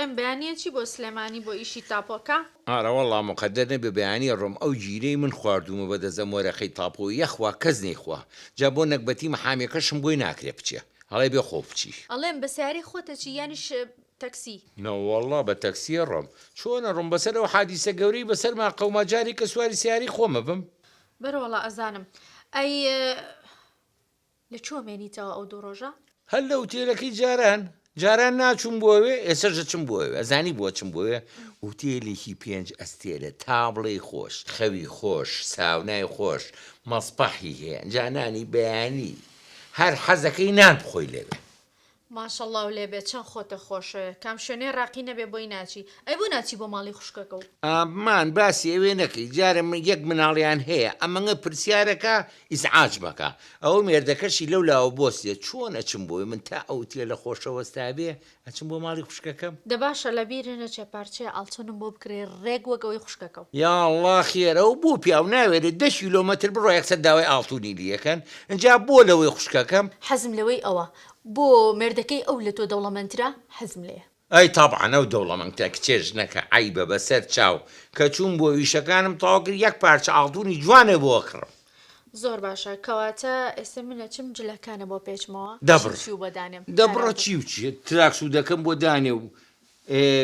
ئەڵێم بەیانی ئەچی بۆ سلێمانی بۆ ئیشی تاپۆکە؟ ئارەوەڵا موقەدەر نەبێ بەیانی ئەڕۆم ئەو گیرەی من خواردوومە بەدەست ئەم وەرەقەی تاپۆ یەخوا کەس نەیخوا جا بۆ نەگبەتی محامیەکەشم بۆی ناکرێ بچێ ئەڵێ بێ خۆو بچی. ئەڵێم بە سەیارەی خۆت ئەچی یانیش تەکسی؟ نەوەڵا بە تەکسی ئەڕۆم. چۆن ئەڕۆم بەسەر ئەو حادیسە گەورەی بەسەرما قەوما جارێ کە سواری سەیارەی خۆم ئەبم. بەرەوەڵا ئەزانم. ئەی لە کوێ مێنیتەوە ئەو دوو ڕۆژە؟ هەر لە ئوتێلەکەی جاران. جاران ناچووم بۆ ئەوێ، ئێسەش ئەچم بۆ ئەوێ. ئەزانی بۆ ئەچم بۆ ئەوێ؟ ئوتێلێکی پێنج ئەستێرە، تابڵێی خۆش، خەوی خۆش، ساونای خۆش، مەسپەحی هەیە، ئینجا نانی بەیانی هەر حەزەکەی نان بخۆی لەوێ. ماشەڵاو لێبێ چەند خۆتە خۆشەوێ کام شوێنەی ڕاقی نەبێ بۆی ناچی ئەی بۆ ناچی بۆ ماڵی خوشکەکەو. ئامان باسی ئەوێ نەکەی جارێ من یەک مناڵیان هەیە ئەمەنگە پرسیارەکە ئیزعاج مەکە ئەوە مێردەکەشی لەو لاوە بۆستێ چۆن ئەچم بۆی من تا ئەو ئوتێلە خۆشە وەستابێ ئەچم بۆ ماڵی خوشکەکەم. دە باشە لە بیرت نەچێ پارچەیە ئاڵتونم بۆ بکرێ ڕێک وەک ئەوەی خوشکەکەو. یاڵڵا خێرە ئەو بۆ پیاو ناوێرێ دە کیلۆمەتر بڕوا یەکسەر داوای ئاڵتونی لیەکەن ئنجا بۆ لەوەی خوشکەکەم. حەزم لەوەی ئەوە. بۆ مێردەکەی ئەو لە تۆ دەوڵەمەندترە؟ حەزم لێیە. ئەی تەبعەن ئەو دەوڵەمەندترە کچێ ژنەکە عەیبە بەسەر چاو کە چووم بۆ ئیشەکانم تەواو کرد یەک پارچە ئاڵتونی جوانێ بۆ ئەکڕم. زۆر باشە کەواتە ئێستا من ئەچم جلەکانە بۆ پێچمەوە چی دەبڕ و چی و بۆ دانێم دەبڕە کارا چی و چی تراکسودەکەم بۆ دانێ و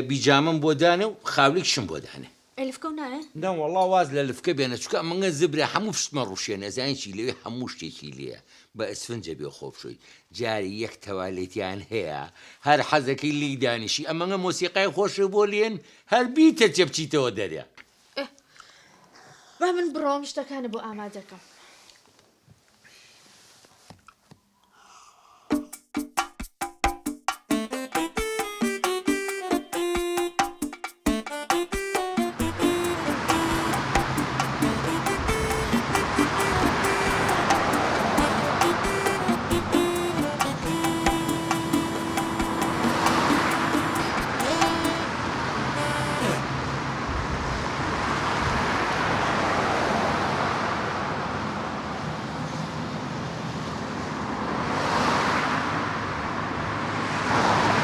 بیجامەم بۆ دانێ و خاولیکشم بۆ دانێ. ئەی لفکەو نایە؟ نەوەڵا واز لە لفکە بێنە چونکە ئەمەنگە زبرە هەموو پشتمە ڕوشێنێ ئەزانی چی لەوێ هەموو شتێکی لێیە بە ئسفنجە بێ خۆ بشۆی جارێ یەک تەوالێتیان هەیە هەر حەزەکەی لێی دانیشی ئەمەنگە مۆسیقای خۆشێ بۆ لێن هەر بیتەچێ بچیتەوە دەرێ. ئێ با من بڕۆم شتەکانت بۆ ئامادەکەم.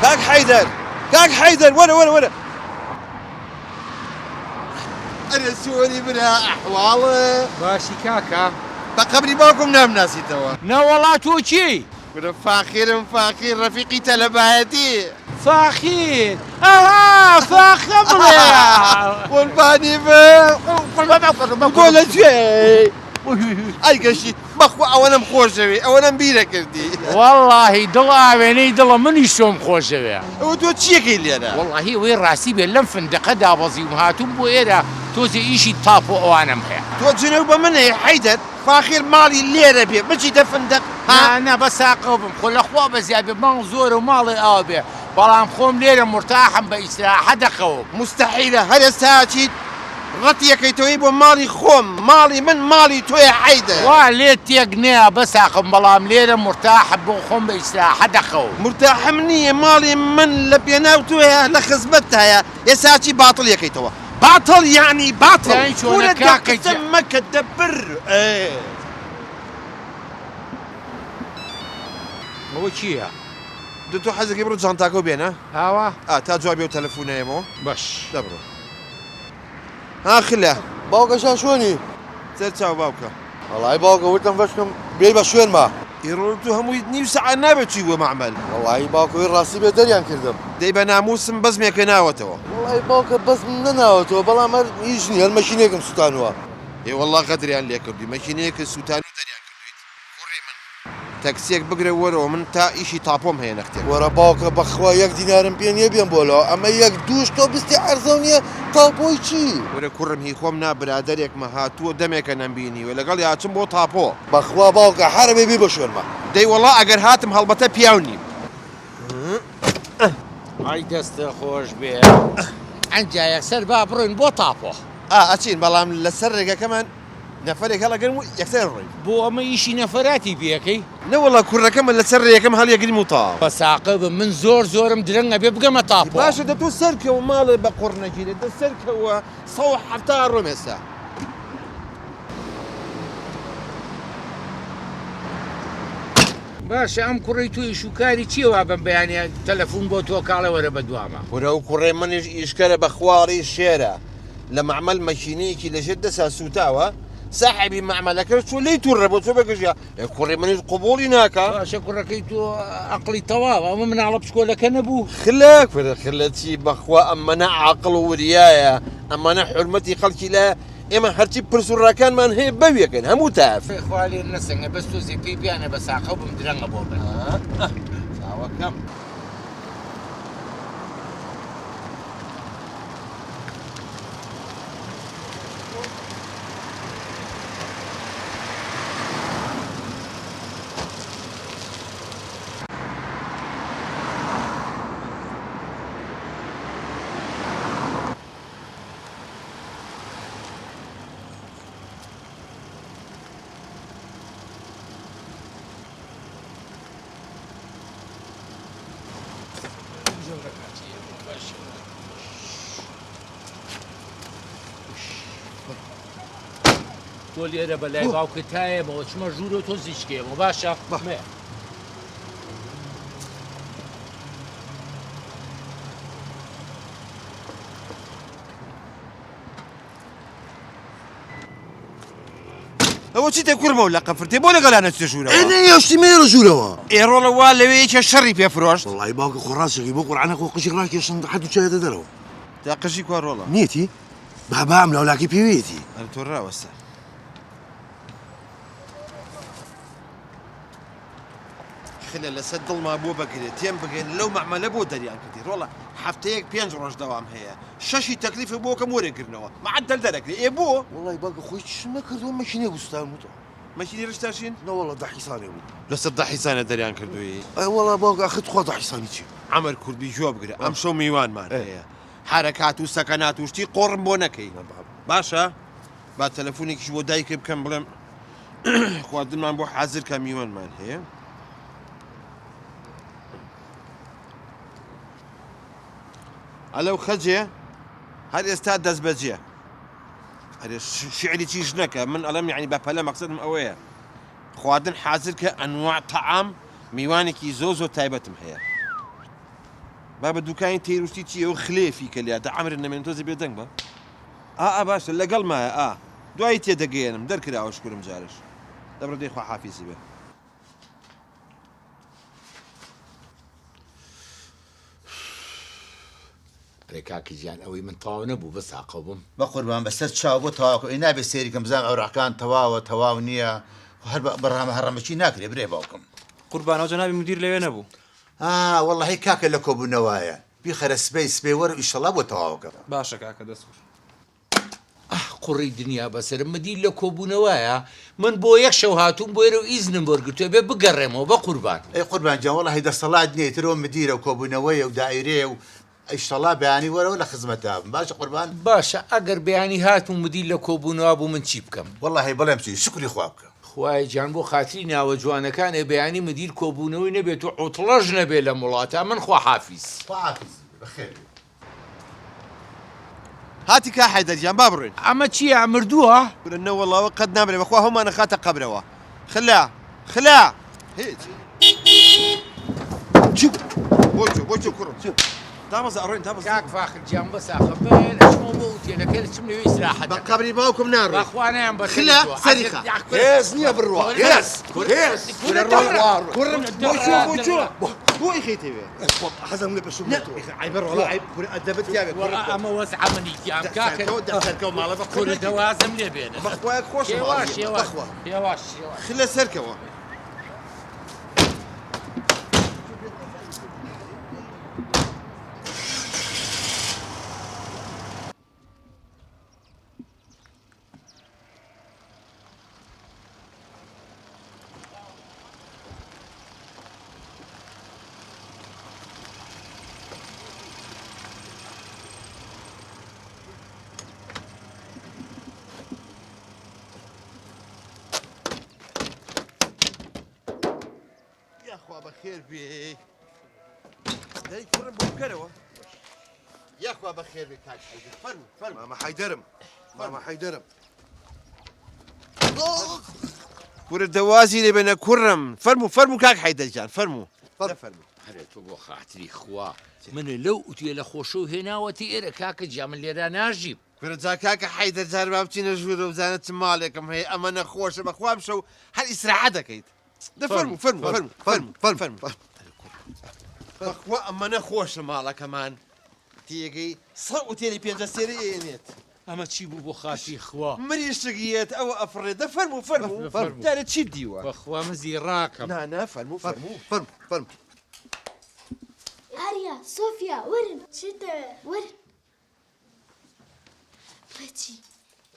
کاک حەیدەر کاک حەیدەر وەرە وەرە وەرە ئەرێ سۆری برا ئەحواڵە باشی کاکە بە قەبری باوکم نامناسیتەوە نەوەڵا تۆ کێی؟ کورە فاخیرم فاخیر ڕەفیقی تەلەبایەتی. فاخیر ئەها فاخە بڵێ. قوربانی بم بۆ لە کوێی؟ ئەی گەشتی بەخوا ئەوەنەم خۆشەوێی ئەوەنەم بیرەکردی. وەڵاهی دڵ ئاوێنەی دڵە منیش تۆم خۆشەوێ. ئەوە تۆ چیەکەی لێرە؟ وەڵاهی ئەوەی ڕاستی بێ لەم فندەقە دابەزیوم هاتووم بۆ ئێرە تۆزێ ئیشی تاپۆ ئەوانەم هەیە. تۆ جنێو بە من ئەی حەیدەر؟ فاخیر ماڵی لێرە بێ بچیتە فندق ها؟ نا نا بەس ساقەو بم خۆ لە خوا بەزیاد بێ ماڵ زۆرە و ماڵێ ئاوا بێ بەڵام خۆم لێرە مورتاحم بە ئیسراحە دەخەوم. موستەحیلە هەر ئێستا ئەچیت ڕەتی ئەکەیتەوەی بۆ ماڵی خۆم ماڵی من ماڵی تۆیە حەیدەر. وا لێت تێک نەیا بەساقم بەڵام لێرە مورتاحم بۆ خۆم بە ئیسراحە دەخەوم. مورتاحم نییە ماڵی من لە پێناو تۆیە لە خزمەتتایە ئێستا ئەچی باتڵی ئەکەیتەوە باتڵ یەعنی باتڵ زانی چۆنە کورە دە کاکە قسە گیان. مەکە دە بر ئێ. ئەوە کێیە؟ دە تۆ حەزەکەی بڕۆ جانتاکەو بێنە. ئاوا؟ ئا تا جوابی ئەو تەلەفونە یەمەوە. باش. دە بڕۆ. ها خلە. باوکە جان چۆنی؟ سەر چاو باوکە. وەڵایی باوکە وتم بەشکم بێی بە شوێنما. ئی ڕۆڵە تۆ هەمووی نیو سەعات نابێ چووی بۆ مەعمەل. وەڵایی باوکە وی ڕاستی بێ دەریان کردم. دەی بە نامووسم بەزمێکە ناوەتەوە. وەڵایی باوکە بەزمم نەناوەتەوە بەڵام هەر هیچ نیە هەر مەکینەیەکم سوتانووە. ئێ وەڵا غەدریان لێ کردووی مەکینەیەکت سوتانوو دەریان کردوویت. کوڕی من تەکسیەک بگرە وەرەوە من تا ئیشی تاپۆم هەیە نەختێک. وەرە باوکە بەخوا یەک دینارم پێ نیە بێم بۆ لاوە ئەمە یەک دووش تۆ بستی عەرزەو نیە تاپۆی چی؟ وەرە کوڕم هی خۆم نا برادەرێکمە هاتووە دەمێکە نەمبینیوە لەگەڵیا ئەچم بۆ تاپۆ. بەخوا باوکە حەرەبێ بی بە شوێنما. دەی وەڵا ئەگەر هاتم هەڵبەتە پیاو نیم. ئای دەستت خۆش بێ ئەنجا یەکسەر با بڕۆین بۆ تاپۆ. ئا ئەچین بەڵام لەسەر ڕێگەکەمان نەفەرێک هەڵەگرم و یەکسەر ڕۆین. بۆ ئەمە ئیشی نەفەراتی پێ ئەکەی؟ نەوەڵا کوڕەکەمە لەسەر ڕێیەکەم هەڵیەگرم و تەواو. بە ساقە بم من زۆر زۆرم درەنگ ئەبێ بگەمە تاپۆ. باشە دە تۆ سەرکەوە ماڵێ بە قوڕ نەگیرێ دە سەرکەوە 170 ئەڕۆم ئێستا. باشە ئەم کوڕەی تۆ ئیش و کاری چیە وا بەم بەیانیە تەلەفون بۆ تۆ کاڵێ وەرە بە دوامە. کورە ئەو کوڕەی منیش ئیشکەرە بە خواڵی شێرە لە مەعمەل مەکینەیەکی لەژێر دەسا سوتاوە ساحێبی مەعمەلەکەش چوە لێی توڕە بۆ چوە بەگژیا ئێ کوڕی منیش قبوڵی ناکا. باشە کوڕەکەی تۆ ئەقڵی تەواوە ئەمە مناڵە بچکۆلەکە نەبوو؟ خلە کورە خلە چی بەخوا ئەمەنە عاقڵ و وریایە ئەمەنە حورمەتی خەڵکی لایە ئێمە هەرچی پرس و ڕاکانمان هەیە بەویەکەین هەموو تاف. خوا لێت نەسەنگە بەس تۆزێ پێی بیانە بە ساقەو بم درەنگە بۆ من. چاوەکەم. تۆ لێرە بە لای باوکت تایەمەوە چمە ژوورەوە تۆ زیچکەیەمەوە باشە مێ. ئەوە چیتە کورمەوە لە قەفرتێ بۆ لەگەڵا نەچتە ژوورەوە؟ ئێ نەیەشتی مەیەرە ژوورەوە. ئێ ڕۆڵە وا لەوێ یەکێ شەڕی پێ فرۆشت. وەڵی باوکە خۆ ڕاستەکەی بۆ قورعانە خۆ قژی ڕاکێشن حەد و چایەتە دەرەوە. تا قژی کوا ڕۆڵە؟ نیەتی؟ بابا ئەم لاولاکەی پێوێتی. ئەرێ تۆ ڕاوەستە. خلە لەسەر دڵما بووە بە گرێ تێم بگەن لەو مەعمەلە بۆ دەریان کردی ڕۆڵە هەفتەیەک پێنج ڕۆژ دەوام هەیە شەشی تەکلیفە بۆ کەم وەرەگرنەوە معەدەل دەرەکرێ ئێ بۆ؟ وەڵای باوکە خۆی چم نەکردووە مەکینەی گوستان بوو. مەکینەی ڕیشتاشین؟ نەوەڵا دەحیسانێ بوو. لەسەر دەحیسانە دەریان کردووی؟ ئەی وەڵا باوکە ئاخر تخوا دەحیسانی چیە؟ عەمەر کوردی گوێ بگرە ئەمشەو میوانمان هەیە حەرەکات و سەکەنات و شتی قۆڕم بۆ نەکەی باشە؟ با تەلەفونێکیش بۆ دایکم بکەم بڵێم خواردنمان بۆ حازر کە میوانمان هەیە. ئەلەو خەجێ هەر ئێستا دەست بەجێ ئەرێ شعری چیش نەکە من ئەڵێم یعنی بە پەلە مەقسەدم ئەوەیە خواردن حازر کە ئەنواع تەعام میوانێکی زۆ زۆر تایبەتم هەیە با بە دوکانی تێروشتی چییە و خلێفی کە لیا دە عەمرت نەمێن تۆزی بێدەنگ بە ئا ئا باشە لەگەڵ مایە ئا دوایی تێدەگەیەنم دەرکراوە شکورم جارش دەبڕۆ دەی خواحافیزی بێ. ئەرێ کاکە گیان ئەوەی من تەواو نەبوو بەس ئاقڵ بووم. بەقوربان بەسەر چاو بۆ تەواو کەم ئەی نابێ سەیری کەم بزانم ئەوراقەکان تەواوە تەواو نییە خۆ هەر بە ڕامە هەڕەمەکی ناکرێ برێ باوکم. قوربان ئەو جەنابی مدیر لەوێ نەبوو. ئا وەڵاهی کاکە لە کۆبوونەوایە بیخەرە سبەی سبەی وەرە ئیشەڵا بۆ تەواو کەم. باشە کاکە دەست خۆش. ئاه قوڕی دنیا بەسەرم مدیر لە کۆبوونەوایە من بۆ یەک شەو هاتووم بۆ ئێرە و ئیزنم وەرگرتووە بێ بگەڕێمەوە بەقوربان. ئەی قوربان گیان وەڵاهی دەسەڵات نیە ئیتر ئەوە مدیرە و کۆبوونەوەیە و دائیرەیە و ئیشەڵا بەیانی وەرەوە لە خزمەتتا بم باشە قوربان. باشە ئەگەر بەیانی هاتم و مدیر لە کۆبوونەوە بوو من چی بکەم؟ وەڵاهی بڵێم چی شوکری خوا بکە. خوایە گیان بۆ خاتری ناوە جوانەکانێ بەیانی مدیر کۆبوونەوەی نەبێت و عوتڵەش نەبێ لەم وڵاتە من خواحافیز. خواحافیزی بێ بەخێر بێی. هاتی کا حەیدەر گیان با بڕۆین. ئەمە چیە مردووە؟ کورە نەوەڵا ئەوە قەت نامرێ بەخوا هەموومان ئەخاتە قەبرەوە خلا خلا هیچ. چی بۆ چۆ بۆ چۆ کوڕم چ دابەزە ئەڕۆین دابەزە. کاک فاخر گیان بەس ئاخە من ئەچمەوە بۆ ئوتێلەکە دەچم لەوێ ئیسراحەت بە دەکەم. قەبری باوکم ناڕۆی. بەخوا نایەم بەسەری خلا تۆ. سەری خە. هێز نییە بڕوا هێز هێز کورە دەڕە. کوڕم بۆ چۆ بۆ چۆ بۆ ئیخەیتەوێ. حەزم لێ پەشوو نە عەیبە ڕۆڵە عەیب کورە ئەدەبت تیابێ وەڵا ئەمە وەزعە منی گیان کاکە دەسەرکەوە دەسەرکەوە ماڵە بە کورە دەوازم لێ بێنە بەخوایە خۆشم هێواش هێواش بەخوا هێواش هێواش خلە سەرکەوە. یاخوا بەخێر بێی دەی کوڕم بۆ بکەرەوە یاخوا بەخێر بێ کاک حەیدەر فەرموو فەرموو مامە حەیدەرم مامە حەیدەرم. کورە دە وازی لێ بێنە کوڕم. فەرموو فەرموو کاک حەیدەر گیان فەرموو. دە فەرموو. ئەرێ تۆ بۆ خاتری خوا منە لەو ئوتێلە خۆشەو هێناوەتی ئێرە کاکە گیان من لێرا ناژیم. کورە جا کاکە حەیدەر جار با بچینە ژوورەوە بزانە چ ماڵێکم هەیە ئەمەنە خۆشە بەخوا ئەمشەو هەر ئیسراحەت دەکەیت. دە فەرموو فەرموو فەرموو فەرموو فەرموو. بەخوا ئەمەنە خۆشە ماڵەکەمان تێگەی سە ئوتێلی پێنج ئەستێرەی ئەیەنێت. ئەمە چی بوو بۆ خاتری خوا. مریشک یەت ئەوە ئەفڕێ دە فەرموو فەرموو فەرموو. جارێ چیت دیوە. بەخوا من زیڕاکەم. نا نا فەرموو فەرموو. فەرموو فەرموو. ئاریا سۆفیا وەرن. چیت دەوێ؟ وەرن. بڵێ چی؟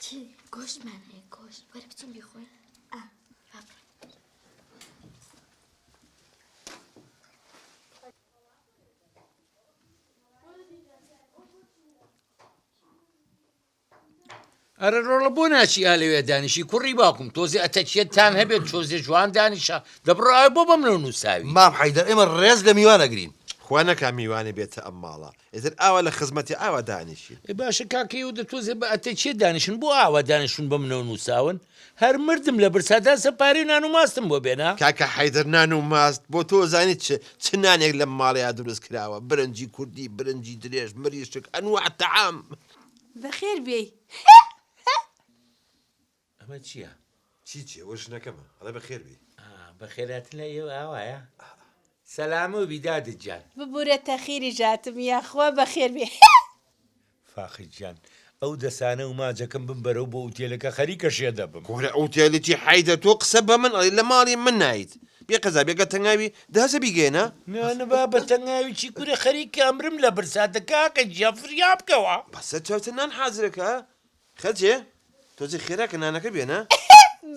چی؟ گۆشتمان هەیە گۆشت وەرە بچین بیخۆین. ئا با بڕۆین. ئەرە ڕۆڵە بۆ ناچی ئا لەوێ دانیشی کوڕی باوکم تۆزێ ئەتەکیەتتان هەبێت تۆزێ جوان دانیشە دەبڕۆ ئاوێ بۆ بەمنەوە نووساوی. مام حەیدەر ئێمە ڕێز لە میوان ئەگرین. خوا نەکا میوانێ بێتە ئەم ماڵە ئیتر ئاوا لە خزمەتی ئاوا دانیشین. ئێ باشە کاکە ئێوە دە تۆزێ بە ئەتەکیەت دانیشن بۆ ئاوا دانیشتوون بە منەوە نووساون هەر مردم لە برسا داسە پارەی نان و ماستم بۆ بێنە. کاکە حەیدەر نان و ماست بۆ تۆ زانی چ چ نانێک لەم ماڵەیا دروست کراوە برنجی کوردی برنجی درێژ مریشک ئەنواع تەعام. بەخێر بێی. ئەمە چییە؟ چی چیە؟ ئەوە ژنەکەمە ئەڵێ بەخێر بێی. بەخێرهاتن لای ئێوە ئاوایە؟ سەلامە بی دادە گیان. ببورە تەخیریش هاتم یاخوا بەخێر بێی. فاخر گیان ئەو دەسانە و ماجەکەم بمبەرەوە بۆ ئوتێلەکە خەریکە شێ دەبم. کورە ئوتێلی چی حەیدەر تۆ قسە بە من ئەڵێی لە ماڵی من نایت بێ قەزا بێ گەر تەنگاوی دە هەسە بیگەیەنە. نا نا بابە تەنگاوی چی کورە خەریکە ئەمرم لە برسا دە کاکە گیان فریا بکەوە. بەسە چاوتە نان حازرەکە خەجێ تۆزێ خێرا کە نانەکە بێنە.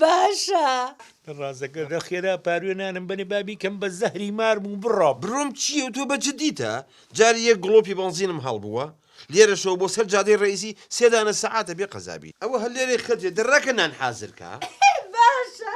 باشە. ڕازەکە دە خێرا پاروێ نانم بەنێ با بیکەم بە زەهری مارم و بڕۆم. بڕۆم چییە تۆ بە جدیتە؟ جاری یەک گڵۆپی بەنزینم هەڵبووە لێرەشەوە بۆ سەر جادەی ڕەئیسی سێ دانە سەعاتە بێ قەزابی. ئەوە هەر لێرەی خەجێ دە ڕاکە نان حازر کە. باشە.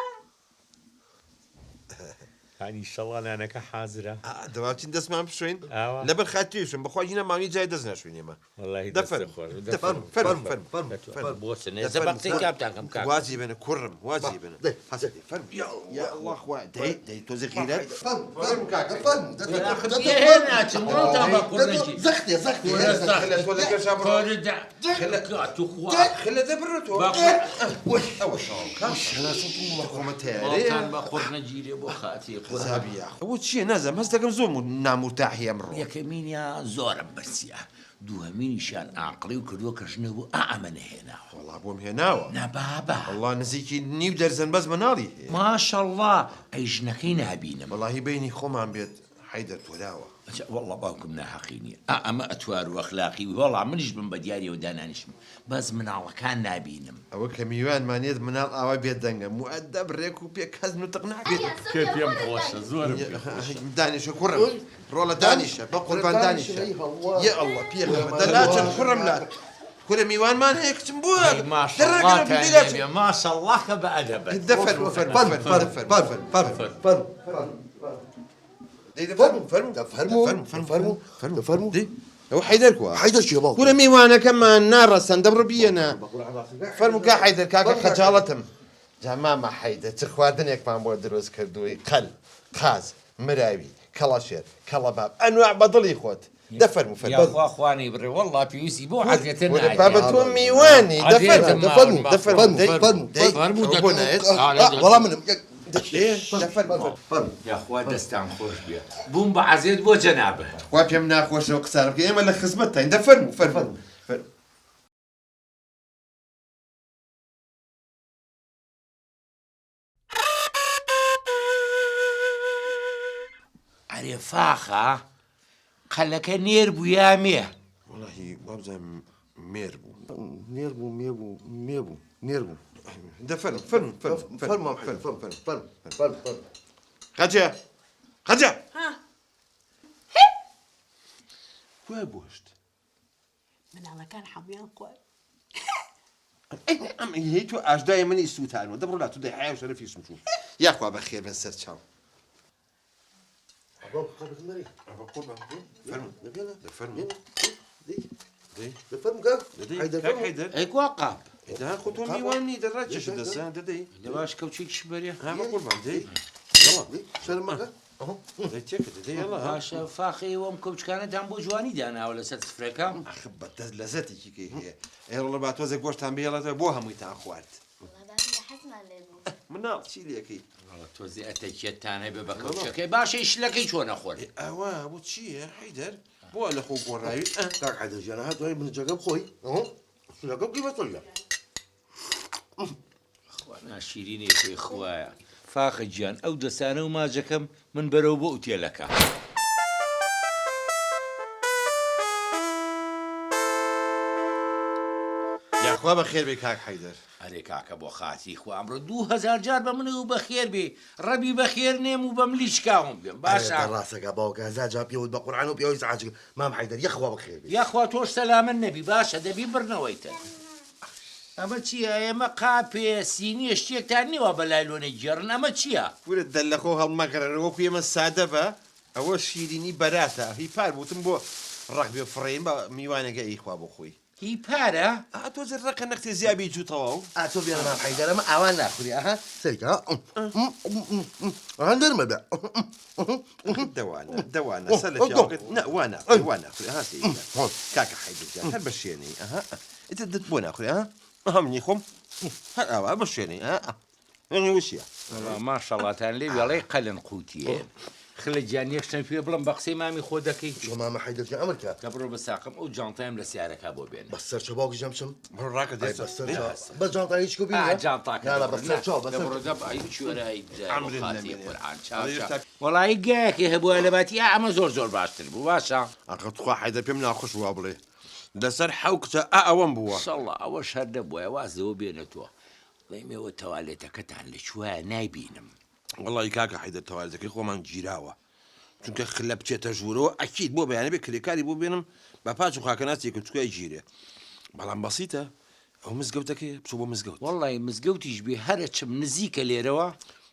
یانی ئیشەڵا نانەکە حازرە. ئا دەبا بچین دەستمان بشۆین. ئاوا. لەبەر خاتری شۆن بەخوا گینا ماوی جای دەست ناشۆین ئێمە. وەڵاهی دە دەستت فەرموو خۆش بێ. دە فەرموو فەرموو فەرموو فەرموو فەرموو. بۆ چ دە نێزە بە فەرموو قسەی کاپتان کەم کاکە. وازی بێنە کوڕم وازی بێنە. دەی هەسە دەی فەرموو. یا ئەڵڵا خوا دەی دەی تۆزێ غیرەت. فەرموو فەرموو کاکە. فەرموو دە ئاخر دە لێ فەرموو. ناچم ڕۆتان بە کوڕێکی. زەختێ زەختێ کورە زەخت. خلە تۆ لە پێشا بڕۆ. کورە دە. خلە توخوا. خلە دە بڕۆ تۆ. بە قوڕ. وەی ئەوە شاوکە. خۆمە تەیارەیە. ماڵتان بە قوڕ نەگیرێ بۆ خاتری قورئان. عەزابی یاخوا. ئەوە چییە نازانم هەست دەکەم زۆر نامورتاحی ئەمڕۆ. یەکەمینیان زۆرم برسیە دووهەمینیشیان ئاقڵی و کردووە کە ژنە بوو ئا ئەمە نەهێناوە. وەڵا بۆم هێناوە. نا بابە. وەڵا نزیکی نیو دەرزەن بەس مناڵی هەیە. ماشەڵڵا ئەی ژنەکەی نابینم. وەڵاهی بەینی خۆمان بێت حەیدەر تۆراوە. ئەجا وەڵا باوکم ناهەقی نیە ئا ئەمە ئەتوار و ئەخلاقی وەڵا منیش بم بە دیاریەوە دانانیشم بەس مناڵەکان نابینم. ئەوە کە میوانمان یەت مناڵ ئاوا بێ دەنگە موئەدەب ڕێک و پێک کەس نوتق ناکات. کێ پێم خۆشە زۆرم پێ خۆشە. دانیشە کوڕم ڕۆڵە دانیشە بە قوربان دانیشە یە اللە پێغەمبەر دە لاچن کوڕم لا کورە میوانمان هەیە کچم بۆ ئەی ماشەڵڵاتان لێ بێ ماشەڵڵا کە بە ئەدەبن. دە فەرموو فەرموو فەرموو فەرموو فەرموو فەرموو دەی دە فەرموو فەرموو دە فەرموو فەرموو فەرموو فەرموو دە فەرموو. دەی ئەوە حەیدەر کوا حەیدەر کێ باوکم؟ کورە میوانەکەمان ناڕەسەن دەبڕۆ بیەنە فەرموو کا حەیدەر کاکە خەجاڵەتم جا مامە حەیدەر چ خواردنێکمان بۆ دروست کردووی قەل قاز مراوی کەڵەشێر کەڵەباب ئەنواع بە دڵی خۆت دە فەرموو فەرموو یاخوا خوا نەیبڕێ وەڵڵا پێویستی بەو عەزیەتە کورە نایە بابە تۆ میوانی دە فەرموو دە فەرموو دە فەرموو دەی فەرموو دەی فەرموو ئەوە بۆ نایەت وەڵا منم یاخوا دەستان خۆش بێ بووم بە عەزێت بۆ جەنابت. خوا پێم ناخۆشە ئەو قسانە بکەی ئێمە لە خزمەتتاین دە فەرموو فەرموو فەرموو. ئەرێ فاخە قەلەکە نێر بوو یا مێ؟ وەڵاهی وابزانم مێر بوو. نێر بوو مێ بوو مێ بوو نێر بوو. دە فەرموو فەرموو فەرموو فەرموو فەرموو فەرموو فەرموو فەرموو. خەجێ خەجێ. ها. کوایە گۆشت؟ مناڵەکان حەمویان خوارد. ئەم هی تۆ ئاژدای منی سووتانوە دە بڕۆ لا تو دەی حەیا و شەرەفیشم چوو یاخوا بەخێر بن سەر چاو. ئەی کاک حەیدەر کوا قاپ؟ دا خۆ تۆ میوان نی دە ڕاکێشە دەسە دەدەی دە باش کەوچێکیش بەرێ. ها بە قوربان دەی یەڵا. دەی شەرم مەکە. دەی تێکە دەدەی یەڵا. باشە فاخە ئێوە ئەم کەوچکانەتان بۆ جوانی داناوە لەسەر سفرەکە؟ ئاخ بە دەست لەزەتێکی کەی هەیە. ئەی ڕۆڵە با تۆزێک گۆشتان بهێڵێتەوە بۆ هەموویتان خوارد. وەڵا بابی لە حەزمان لێ بوو. مناڵ چی لێکەی؟ وەڵا تۆزێ ئەتەکیەتتان هەبێ بە کەوچەکەی باشە ئی شلەکەی چۆن ئەخۆن؟ ئێ ئەوە بۆ چییە حەیدەر؟ بۆ لە خۆ گۆڕاوی ئە. کاک حەیدەر گیان ئەها دوای برنجەکە بخۆی شلەکە بکەی بە سەریا. خوا ناشیرینی خۆی خوایە. فاخە گیان ئەو دەسانە و ماجەکەم من بەرەو بۆ ئوتێلەکە. یاخوا بەخێر بێی کاک حەیدەر. ئەرێ کاکە بۆ خاتری خوا ئەمڕۆ 2000 جار بە منەوە بەخێر بێی ڕەبی بەخێر نێم و بە ملی شکاوم بێم ئەرێ باشە. دە ڕاستەکا باوکە 1000 جار پێوت بە قورعان و پێوەی زعاج مام حەیدەر یەخوا بەخێر بێی. یاخوا تۆش سەلامەت نەبی باشە دەبی بڕنەوەی تر. ئەمە چیە ئێمە قاپێ سینیە شتێکتان نیە وا بە لایلۆنێک گێڕن ئەمە چیە؟ کورە دە لەخۆ هەڵمەگەڕێنە وەکو ئێمە سادە بە ئەوە شیرینی بەراتە هی پار وتم بۆ ڕەق بێ فڕێین بە میوانێکە ئەیخوا بۆ خۆی. هی پارە؟ ئا تۆزێ ڕەقە نەختێ زیا بی جوو تەواو. ئا تۆ بێنە مام حەیدەر ئەمە ئاوا ناخوری ئەها سەیرکە ئەها نەرمە بێ. دەوانە دەوانە سەر لە پیاوەکەت نا وا ناخوری وا ناخوری ئەها سەیرکە کاکە حەیدەر گیان هەر بە شێنەی ئەها ئیتر دت بۆ ناخوری ئەها ئەها منی خۆم هەر ئاوا بە شێنەی ئەها وشیە. وەڵا ماشەڵاتان لێ بێ ئەڵێی قەلن قوتیە. خلە گیان یەک شتم پێ بڵێم بە قسەی مامی خۆ دەکەی. چۆ مامە حەیدەر گیان ئەمر کە. دە بڕۆ بە ساقم ئەو جانتایم لە سیارەکە بۆ بێنە. بە سەر چاو باوکی گیان بچم. بڕۆ ڕاکە ئەی دەست بە سەر چاو بەس جانتا هیچ کو ئا بینە. جانتاکە نا نا دە بە بڕۆ سەر نا چاو بە دە سەر بڕۆ دە ئەی چۆرە ئەی بزای بۆ عەمرت خاتری نەمێنێ. قورعان چاو ئەڵێ چاو. هێشتا وەڵایی گایەکی هەبوایە لە باتی ئا ئەمە زۆر زۆر باشتر بوو باشە. ئاخر تخوا حەیدەر پێم ناخۆش وا بڵێ لەسەر حەو کچە ئا ئەوەم بووە. سەڵا ئەوەش هەر نەبوایە واز لەوە بێنە تۆ بڵێم ئێوە تەوالێتەکەتان لە کوایە نایبینم. وەڵی کاکە حەیدەر تەوالێتەکەی خۆمان گیراوە چونکە خلە بچێتە ژوورەوە ئەکید بۆ بەیانی بێ کرێکاری بۆ بێنم بە پاچ و خاکەناس یەکە چکای گیرێ بەڵام بەسیتە ئەو مزگەوتەکەی بچۆ بۆ مزگەوت. وەڵی مزگەوتیش بێ هەرەچم نزیکە لێرەوە.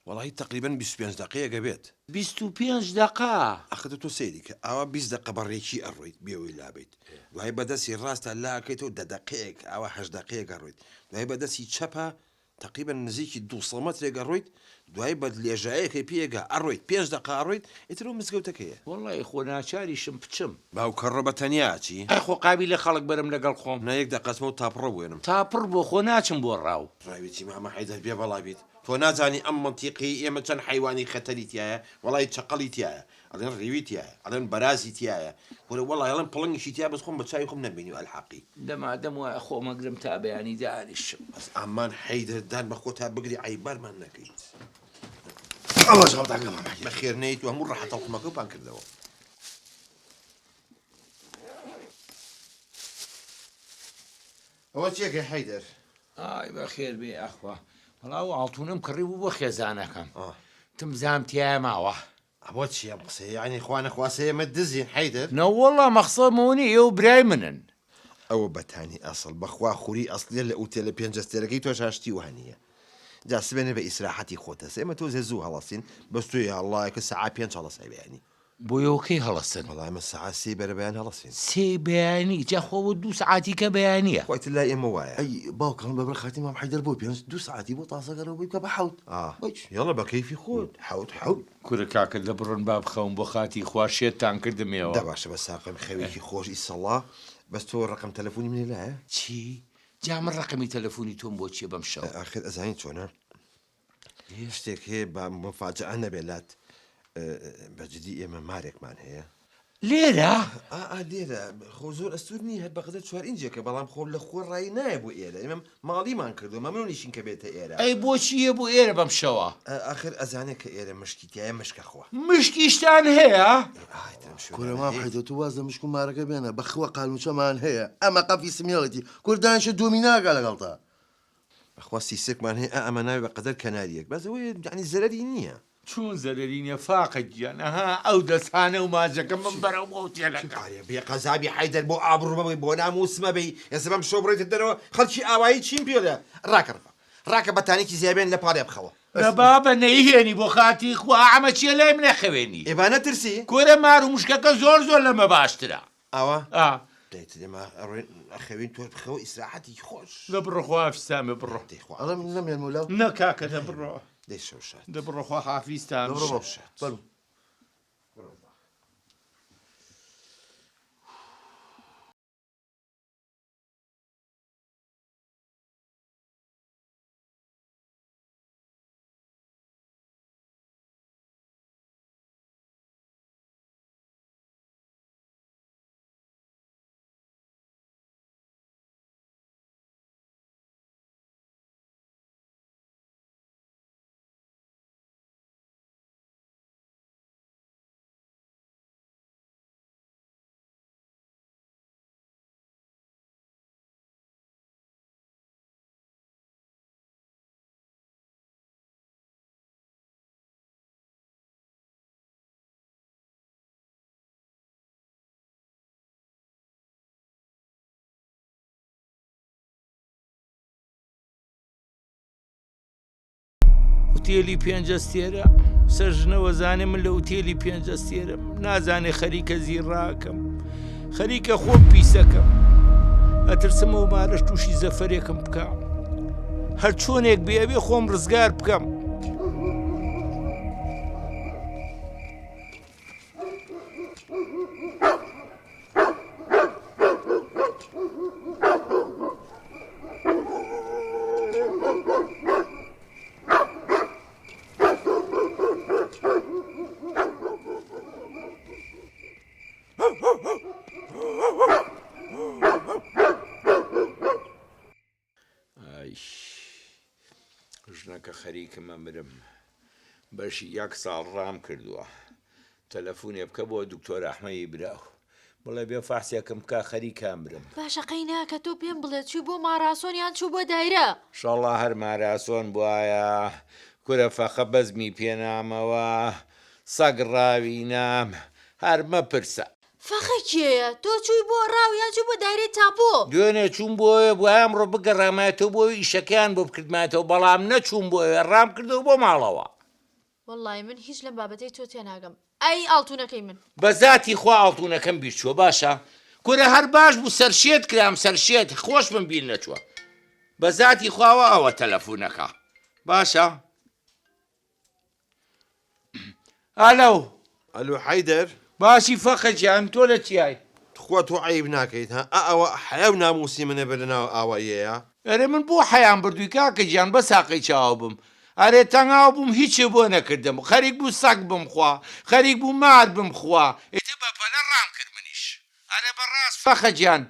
وەڵی تەقریبەن 25 دەقەیەکە بێت. 25 دەقە؟ ئەخر تۆ سەیری کە ئاوا 20 دەقە بە ڕێکی ئەڕۆیت بێ ئەوەی لابەیت دوای بە دەستی ڕاستە لاکەیتەوە دە دەقەیەک ئاوا هەشت دەقەیەک ئەڕۆیت دوای بە دەستی چەپە تەقریبەن نزیکی 200 مەترێک ئەڕۆیت دوای بە لێژایەکەی پێگا ئەڕۆیت پێنج دەقە ئەڕۆیت ئیتر ئەو مزگەوتەکەیە. وەڵای خۆ ناچاریشم بچم. باوکە ڕۆ بە تەنیا ئەچی؟ ئەی خۆ قابیلە خەڵک بەرم لەگەڵ خۆم. نا یەک دەقە ئەچمەوە تاپڕە بوێنم. تاپڕ بۆ خۆ ناچم بۆ ڕاو. ڕاوی چی مامە حەیدەر بێ بەڵا بیت تۆ نازانی ئەم مەنتیقەی ئێمە چەند حەیوانی خەتەری تیایە وەڵای چەقەڵی تیایە ئەڵێن ڕیوی تیایە ئەڵێن بەرازی تیایە کورە وەڵای ئەڵێن پڵنگیشی تیایە بەس خۆم بە چاوی خۆم نەمبینیوە ئەلحەقی. دە مادەم وایە خۆم ئەگرم تا بەیانی دانیشم. بەس ئامان حەیدەر دان بە خۆتا بگری عەیبارمان نەکەیت. ئەوە جاڵتاکە مامە حەیدەر. بەخێر نەیت و هەموو ڕەحە تەڵخمەکەو پان کردەوە. ئەوە چیەکەی حەیدەر؟ ئای بەخێر بێی ئەخوا. وەڵا ئەو ئاڵتونەم کڕی بوو بۆ خێزانەکەم. تم زام تیایە ماوە. ئەوە چیە ئەم قسەیە یانی خوا نەخواستە ئێمە دزین حەیدەر؟ نەوەڵا مەخسەم ئەوە نیە ئێوە برای منن. ئەوە بەتانی ئەسڵ بەخوا خوری ئەسڵیە لە ئوتێلە پێنج ئەستێرەکەی تۆش شتی وا نیە جا سبەینێ بە ئیسراحەتی خۆت هەستە ئێمە تۆزێ زوو هەڵەسین بەس تۆ یاڵڵایەکە سەعا پێنج هەڵەسای بەیانی. بۆ ئێوە کەی هەڵەسن؟ وەڵا ئێمە سەعا سێی بەرەبەیان هەڵەسین. سێی بەیانی؟ جا خۆ ئەوە دوو سەعاتی کە بەیانیە. خوا ئیتر لای ئێمە وایە. ئەی باوکە من بەبەر خاتری مام حەیدەر بۆ پێنج دوو سەعاتی بۆ تازەگەرەوە بۆی بکە بە حەوت. ئا یەڵە بە کەیفی خۆت حەوت حەوت. کورە کاکە دە بڕۆن با بخەوم بۆ خاتری خوا شێتتان کردم ئێوە. دە باشە بە ساقم خەوێکی خۆش ئیسەڵا بەس تۆ ڕەقەم تەلەفونی منی لایە؟ چی؟ جا من ڕەقەمی تەلەفونی تۆم بۆ چیە بەم شەوە؟ ئاخر ئەزانی چۆنە شتێک هەیە با مفاجئە نەبێ لات بە جدی ئێمە مارێکمان هەیە. لێرە؟ ئا ئا لێرە خۆ زۆر ئەستوور نییە هەر بەقەدەر چوار ئینجێکە بەڵام خۆ لە خۆ ڕایی نایە بۆ ئێرە ئێمە ماڵیمان کردووە مەمنوونیشین کە بێتە ئێرە. ئەی بۆچی یە بۆ ئێرە بەم شەوە؟ ئاخر ئەزانێ کە ئێرە مشکی تیایە مشکە خوا. مشکیشتان هەیە؟ ئای ترم شوێنانە کورە مام هەیە. حەیدەر تۆ واز لە مشک و مارەکە بێنە بەخوا قالوچەمان هەیە ئەمە قەفی سمێڵێتی کوردانیشە دووەمی ناکا لەگەڵتا. بەخوا سیسکمان هەیە ئا ئەمە ناوێ بە قەدەر کەناریەک بەس ئەوەیە یانی زەرەری نییە. چۆن زەرەری نیە فاقە گیان ئەها ئەو دەسانە و ماجەکە من بەرەو بۆ ئوتێلەکە. ئارێ بێ قەزابی حەیدەر بۆ ئابڕوو مەبەی بۆ ناموس مەبەی ئێستا بەم شەو بڕۆیتە دەرەوە خەڵکی ئاوایی چیم پێڵێ ڕاکە ڕفاق ڕاکە بەتانیەکی زیابێن لە پاڵیا بخەوە. دە بابە نەیهێنی بۆ خاتری خوا ئەمە چیە لای منە خەوێنی. ئێ با نەترسی. کورە مار و مشکەکە زۆر زۆر لەمە باشترە. ئاوا؟ ئا. دەی تر ئێمە ئەڕۆین ئەخەوین تۆش بخەوە ئیسراحەتی خۆش. دە بڕۆ خوا حافیزتان بێ بڕۆ. دەی خوا ئەڵێم نەمێنم و لاو. نە کاکە دە بڕۆ. دەی شەو شاد. دە بڕۆ خوا حافیزتان دە بڕۆ بێ. بابە. فەرموو. ئوتێلی پێنجەستێرە سەر ژنەوە زانێ من لە ئوتێلی پێنجەستێرم نازانێ خەریکە زیڕاکەم خەریکە خۆم پیسەکەم ئەترسم ئەو مارەش تووشی زەفەرێکم بکە هەر چۆنێک بێ ئەبێ خۆم ڕزگار بکەم. ئای ژنەکە خەریکم ئەمرم بەشی یەک ساڵ ڕام کردووە تەلەفونێ بکە بۆ دکتۆر ئەحمەی براو بڵێ بێ فەحسێکم بکە خەریکە ئەمرم. باشە قەی ناکە تۆ پێم بڵێ چووی بۆ ماراسۆن یان چوو بۆ دایرە؟ شەڵا هەر ماراسۆن بوایە کورە فەخە بەزمی پێنامەوە سەگ ڕاوی نام هەر مەپرسە. فەخە کێیە؟ تۆ چووی بۆ ڕاو یان چووی بۆ دایرەی تاپۆ؟ دوێنێ چووم بۆ ئەوێ بوایە ئەمڕۆ بگەڕامایەتەوە بۆ ئەوێ ئیشەکەیان بۆ بکردمایەتەوە بەڵام نەچووم بۆ ئەوێ ڕام کردەوە بۆ ماڵەوە. وەڵڵاهی من هیچ لەم بابەتەی تۆ تێناگەم ئەی ئاڵتونەکەی من. بە زاتی خوا ئاڵتونەکەم بیر چووە باشە کورە هەر باش بوو سەرشێت کرام سەرشێت خۆشمم بیر نەچووە بە زاتی خواوە ئەوە تەلەفونەکە باشە ئەلو. ئەلو حەیدەر. باشی فەقە گیان تۆ لە چیای؟ تخوا تۆ عەیب ناکەیت ها ئا ئەوە حەیا و ناموسی منە بە لەناو ئاواییەیا. ئەرێ من بۆ حەیام بردووی کاکە گیان بەس هاقەی چاو بم ئەرێ تەنگاو بووم هیچێ بۆ نەکردم خەریک بوو سەگ بمخوا خەریک بوو مار بمخوا ئیتر بە پەلە ڕام کرد منیش ئەرێ بەڕاست فەخە گیان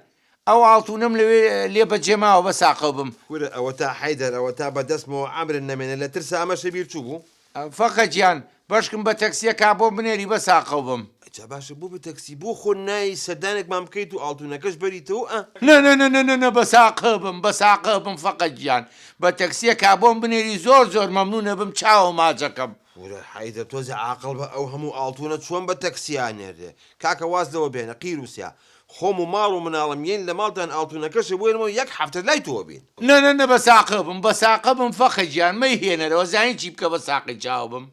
ئەو ئاڵتونەم لەوێ لێ بەجێ ماوە بەس ئاقەو بم. کورە ئەوەتا حەیدەر ئەوەتا بە دەستمەوە عەمرت نەمێنێ لە ترسا ئەمەشە بیر چووبوو. فەقە گیان بەشکم بە تەکسیەکا بۆم بنێری بەس ئاقەو بم. جا باشە بۆ بە تەکسی بۆ خۆ نایەی سەردانێکمان بکەیت و ئاڵتونەکەش بەریتەوە ئە. نە نە نە نە نە نە بەس ئاقە بم بەس ئاقە بم فەقە گیان بە تەکسیەکا بۆم بنێری زۆر زۆر مەمنونە بم چاوە ماجەکەم. کورە حەیدەر تۆزێ عاقڵ بە ئەو هەموو ئاڵتونە چۆن بە تەکسی ئەنێررێ کاکە واز لەوە بێنە قیروسیا خۆم و ماڵ و مناڵم یەین لە ماڵتان ئاڵتونەکەشە بۆ یەک هەفتە لای تۆ بین. نە نە نە بە ساقە بم بە ساقە بم فەقە گیان مەیهێنەرەوە زانی چی بکە بە ساقەی چاو بم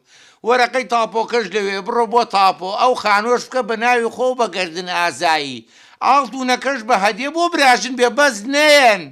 وەرەقەی تاپۆکەش لەوێ بڕۆ بۆ تاپۆ ئەو خانوەش بکە بە ناوی خۆو بە گەردن ئازایی ئاڵتونەکەش بە هەدیە بۆ براژن بێ بەس نەیەن.